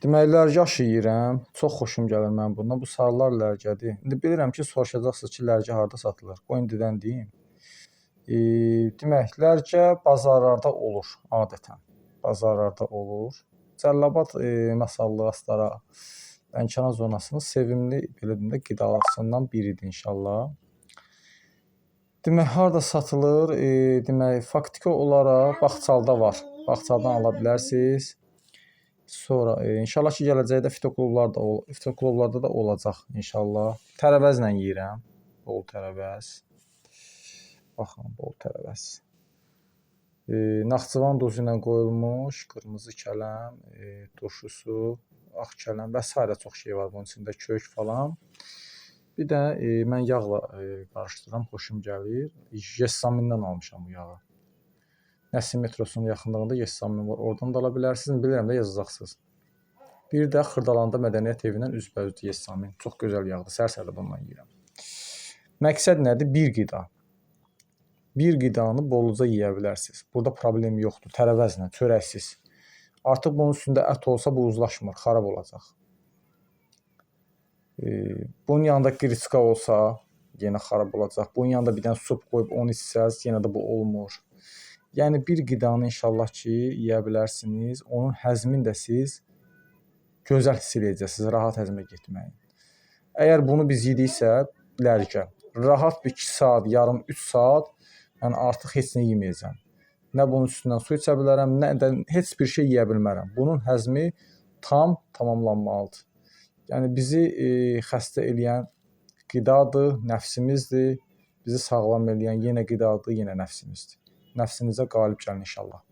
Demək, lərgə aşı yeyirəm. Çox xoşum gəlir mənim bundan. Bu sarılar lərgədir. İndi bilirəm ki, soruşacaqsınız ki, lərgə harda satılır. Qoy indidən deyim. Demək, lərgə bazarlarda olur adətən. Bazarlarda olur. Cəllabad, Masallı, Astara, Lənkəran zonasının sevimli, belə deyim də, qidalarından biridir inşallah. Demək, harda satılır? Demək, faktiki olaraq Bağçalıda var. Bağçalıdan ala bilərsiniz. Sonra inşallah ki, gələcəkdə fitoklublarda da olacaq inşallah. Tərəvəzlə yeyirəm. Bol tərəvəz. Baxın, bol tərəvəz. Naxçıvan duzu ilə qoyulmuş qırmızı kələm, turşusu, ağ kələm və sairə çox şey var bunun içində, kök falan. Bir də mən yağla qarışdırıram, xoşum gəlir. Yessamindən almışam bu yağı. Nəsim metrosunun yaxınlığında Yessamin var. Oradan da ala bilərsiniz. Bilirəm də yazacaqsınız. Bir də Xırdalanda Mədəniyyət Evindən üzbəüzdür Yessamin. Çox gözəl yağdır. Səhər-səhər də bundan yeyirəm. Məqsəd nədir? Bir qida. Bir qidanı bolluca yeyə bilərsiniz. Burada problem yoxdur. Tərəvəzlə, çörəksiz. Artıq bunun üstündə ət olsa bu uzlaşmır, xarab olacaq. Bunun yanında qiriçka olsa yenə xarab olacaq. Bunun yanında bir dənə sup qoyub onu içsəz, yenə də bu olmur. Yəni bir qidanı inşallah ki, yeyə bilərsiniz. Onun həzmini də siz gözəl hiss eləyəcəksiniz, rahat həzmə getməyi. Əgər bunu biz yediksə, lərgə, rahat bir 2 saat, yarım, 3 saat mən artıq heç nə yeməyəcəm. Nə bunun üstündən su içə bilərəm, nə də heç bir şey yeyə bilmərəm. Bunun həzmi tam tamamlanmalıdır. Yəni bizi xəstə eləyən qidadır, nəfsimizdir. Bizi sağlam eləyən yenə qidadır, yenə nəfsimizdir. Nəfsinizə qalib gəlin inşallah.